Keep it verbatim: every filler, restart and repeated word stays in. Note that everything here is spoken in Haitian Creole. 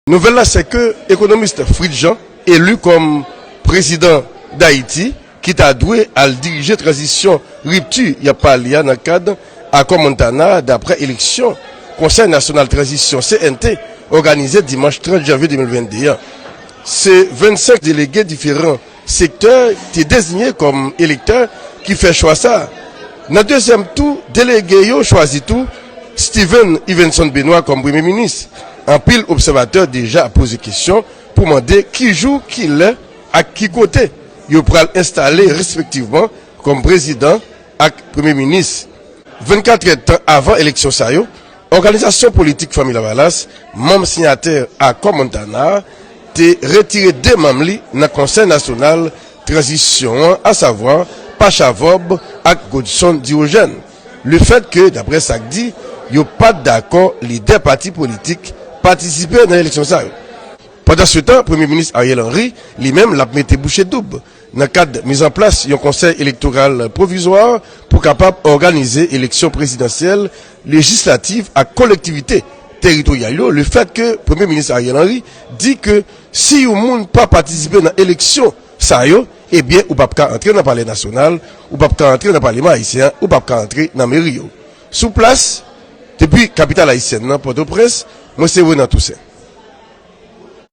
Nouvèl la se ke ekonomis Fritz Jean, eli kòm prezidan Dayiti, ki ta dwe al dirije tranzisyon ripti y ap pale a nan kad akò Montana, daprè eleksyon Konsèy Nasyonal Tranzisyon, C N T, òganize dimanch trant janvye de mil vennde an. Se vennsenk delege diferan sektè te deziye kòm elektè ki fè chwa sa a. Nan dezyèm tou, delege yo chwazi tou Steven Yvenson Benoît kòm premye minis. Anpil obsèvatè deja ap poze kesyon pou mande ki jou, ki lè ak ki kote yo pral enstale respektivman kòm prezidan ak premye minis. Vennkat èdtan avan eleksyon sa yo, òganizasyon politik Fanmi Lavalas, manm siyatè akò Montana a, te retire de manm li nan Konsèy Nasyonal Tranzisyon an, asavwa Pacha Vòb ak Godson Diogèn. Lefètke, daprè sa k di, yo pa t dakò lidè pati politik patisipe nan eleksyon sa yo. Pandansetan, Premye Minis Ariel Henry, li menm, l ap mete bouche doub nan kad mizanplas yon konsèy elektoral pwovizwa pou kapab òganize eleksyon prezidansyèl, lejislatif ak kolektivite teritoryal yo, lefètke Premye Minis Ariel Henry di ke si yon moun pa patisipe nan eleksyon sa yo, ebyen, ou p ap ka antre nan Palè Nasyonal, ou p ap ka antre nan Paleman Ayisyen an, ou p ap ka antre nan meri yo. Sou plas, depi kapital ayisyèn nan, Pòtoprens, mwen se Renan Toussaint.